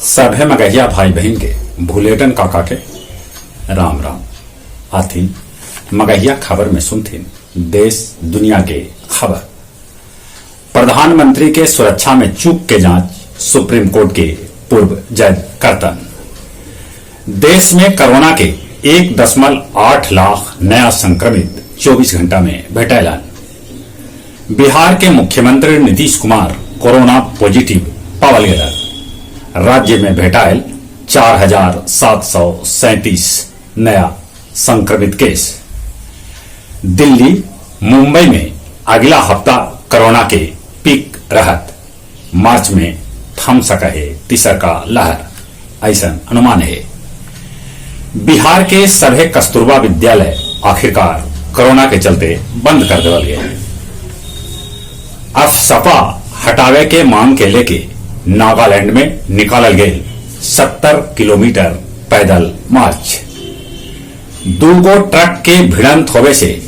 सभे मगहिया भाई बहन के भुलेटन काका के राम राम। आथिन मगहिया खबर में सुनथिन देश दुनिया के खबर। प्रधानमंत्री के सुरक्षा में चूक के जांच सुप्रीम कोर्ट के पूर्व जज करतन। देश में कोरोना के 1.8 लाख नया संक्रमित 24 घंटा में भेटैलन। बिहार के मुख्यमंत्री नीतीश कुमार कोरोना पॉजिटिव पावल गेलन। राज्य में भेटायल 4737 नया संक्रमित केस। दिल्ली मुंबई में अगला हफ्ता कोरोना के पीक रहत, मार्च में थम सका है तीसर का लहर, ऐसा अनुमान है। बिहार के सभे कस्तूरबा विद्यालय आखिरकार कोरोना के चलते बंद कर देवल गए। अफसपा हटावे के मांग के लेके नागालैंड में निकालल गए 70 किलोमीटर पैदल मार्च। दूगो ट्रक के भिड़ंत होवे से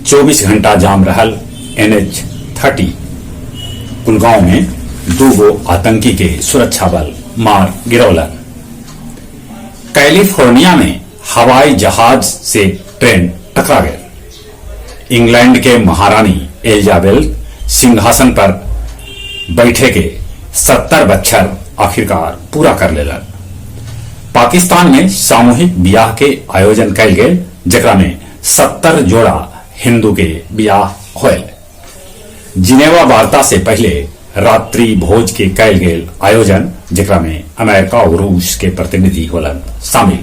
24 घंटा जाम रहल NH 30। Kulgam में दूगो आतंकी के सुरक्षा बल मार गिरौलन। कैलिफोर्निया में हवाई जहाज से ट्रेन टकरा गए। इंग्लैंड के महारानी एलिजाबेथ सिंहासन पर बैठे के 70 बच्छर आखिरकार पूरा कर लेलन। पाकिस्तान में सामूहिक ब्याह के आयोजन कैल गेल, जेकरा में 70 जोड़ा हिंदू के ब्याह होयल। जिनेवा वार्ता से पहले रात्रि भोज के कैल गेल आयोजन, जेकरा में अमेरिका और रूस के प्रतिनिधि होलन शामिल।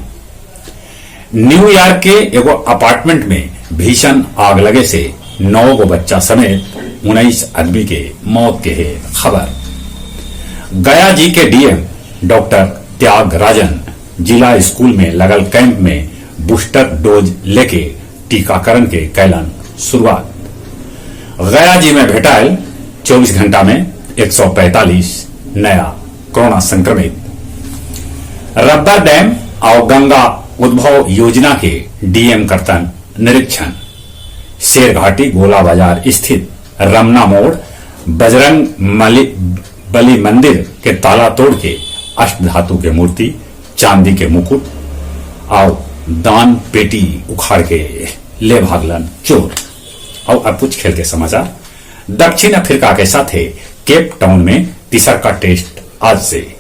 न्यूयॉर्क के एगो अपार्टमेंट में भीषण आग लगे से 9 गो बच्चा समेत 19 आदमी के मौत के है खबर। गया जी के डीएम डॉक्टर त्याग राजन जिला स्कूल में लगल कैंप में बूस्टर डोज लेके टीकाकरण के कैलन शुरुआत। गया जी में भेटायल 24 घंटा में 145 नया कोरोना संक्रमित। रबर डैम और गंगा उद्भव योजना के डीएम करतन निरीक्षण। शेरघाटी गोला बाजार स्थित रमना मोड़ बजरंग बली मंदिर के ताला तोड़ के अष्ट धातु के मूर्ति, चांदी के मुकुट और दान पेटी उखाड़ के ले भागलन चोर। और अब कुछ खेल के समाचार। दक्षिण अफ्रीका के साथे केप टाउन में तीसर का टेस्ट आज से।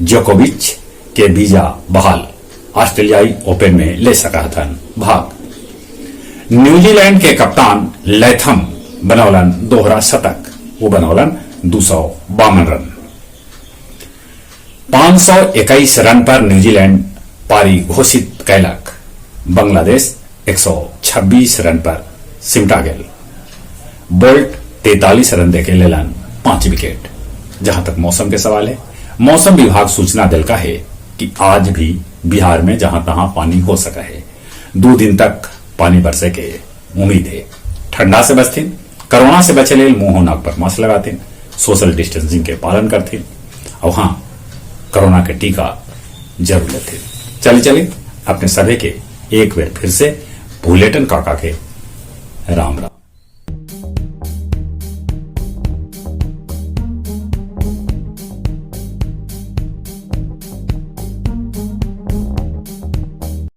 जोकोविच के वीजा बहाल, ऑस्ट्रेलियाई ओपन में ले सका थन भाग। न्यूजीलैंड के कप्तान लैथम बनौलन दोहरा शतक, वो बनौलन 252 रन। 521 रन पर न्यूजीलैंड पारी घोषित कैलक। बांग्लादेश 126 रन पर सिमटा गेल। बोल्ट 43 रन देके लेलन 5 विकेट। जहां तक मौसम के सवाल है, मौसम विभाग सूचना दिलका है कि आज भी बिहार में जहां तहां पानी हो सका है। 2 दिन तक पानी बरसे के उम्मीद है। ठंडा से बचथिन, कोरोना से बचे लेल मुंह नाक पर मास्क लगाथिन, सोशल डिस्टेंसिंग के पालन करथिन और हाँ, कोरोना के टीका जरूर लेथिन। चले चले अपने सभी के एक बार फिर से भूलेटन काका के राम राम।